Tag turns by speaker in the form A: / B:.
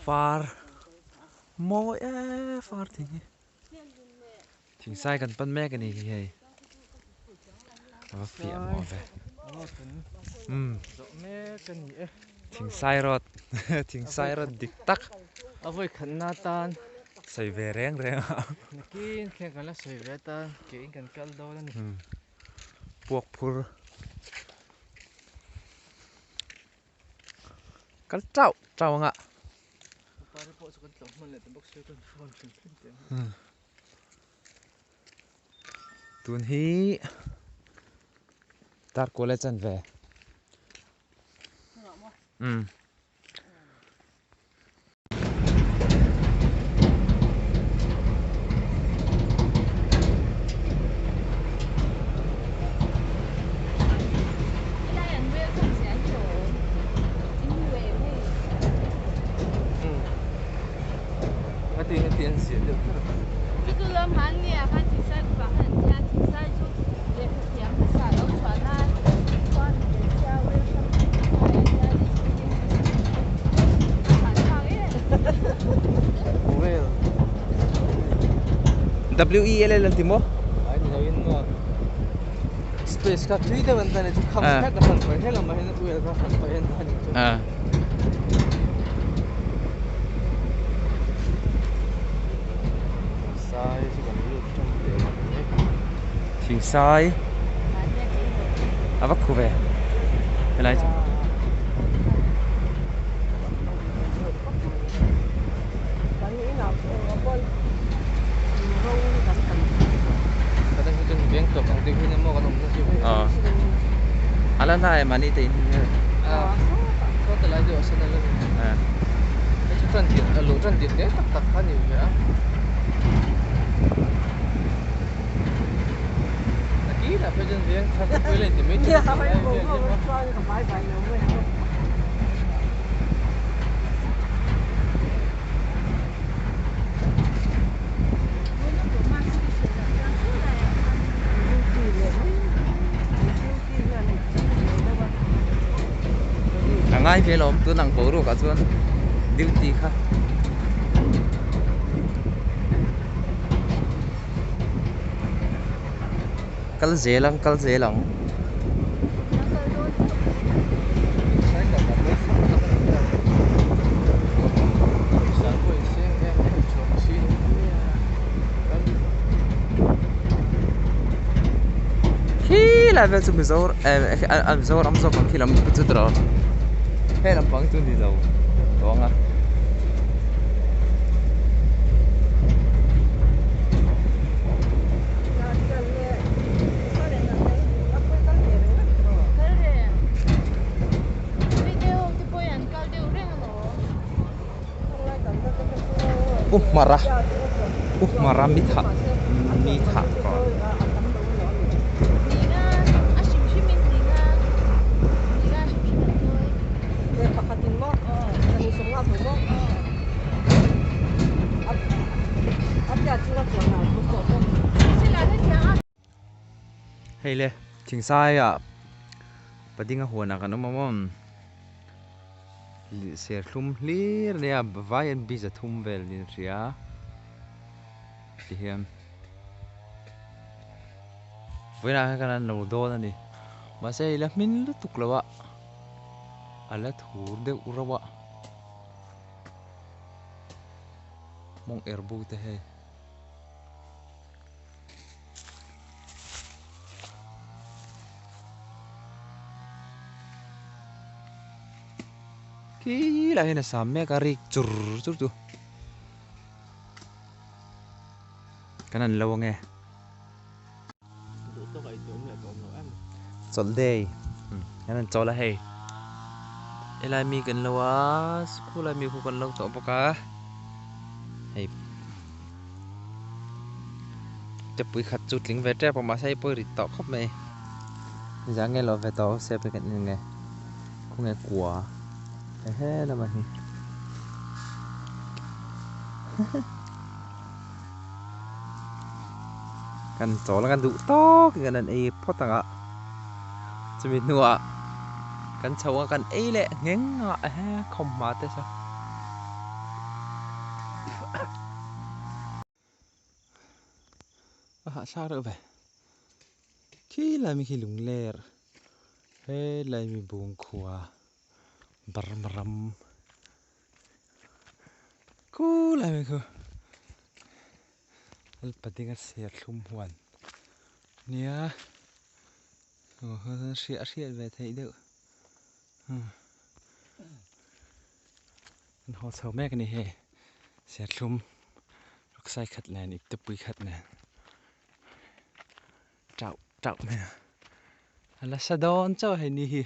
A: Far mawi e far thing hi thingsai kan pan mek a ni hi hei a va fiah maw ve umm thingsai road thingsai road dik tak
B: a vawi khatna atan
A: sawi ve reng reng a
B: nakin khian kan la sawi ve atan ke in kan kal dawn a ni
A: puak phur Kal chauh chauh anga. Tun hi tar kual a chan ve. Umm. W E L L an ti maw?
B: Ai ni loin maw space kha tui deuh an tan chu kham khat a hran pawh helam ah hian well kha hran pawh hian a ni chu. Thingsai chu kan lut tan teh ang e.
A: Thingsai a va khu ve helai chu. A la hlai mahni te in A ngai ve lawm tun ang boruak ah chuan duty kha. Kal zel ang kal zel ang. Khi lai vel chu Mizo eh Mizoram zawk ang khi lam chu tawh he lampang chu ni lo tawh ang a. Pu Hmara Pu Hmara mi thah mi thah kawn. Hei le Thingsaiah Padinga huanah kan awm a maw serthlum hlir a nia vai an biza thum vel niin a hria tihian vawiinah hian kan an lo dawn a ni mahse hei la hmin lutuk lo a a la thur deuh reuh a mawng er bu te hei. Khi lai hian a sam mek a rik chur chur chu kan han lo ange chawlh day kan han chawl a hei helai mi kan lo a school a mi khu kan lo tawh bawk a hei. Tepui khat chu tling ve tep a mahse hei pawh i rit tawh khawp mai nizan nge lo ve tawh se pawh kan en nge khawnge kua he lamah hi kan chawl a kan duh tawk in kan han ei phawt ang a chumi hnuah kan chho a kan ei leh ngheng a ehe khawmhma te saw. A hahthlak reuh ve. Khi lai mi khi lungler he lai mi bung khua Burma ram khu lai mi khu Lalpa dinga serthlum huan nia hriat hriat ve theih deuh an haw chho mek a ni hei serthlum ruksai khat nen iptepui khat nen chauh chauh mai a a la sa dawn chauh hei ni hi.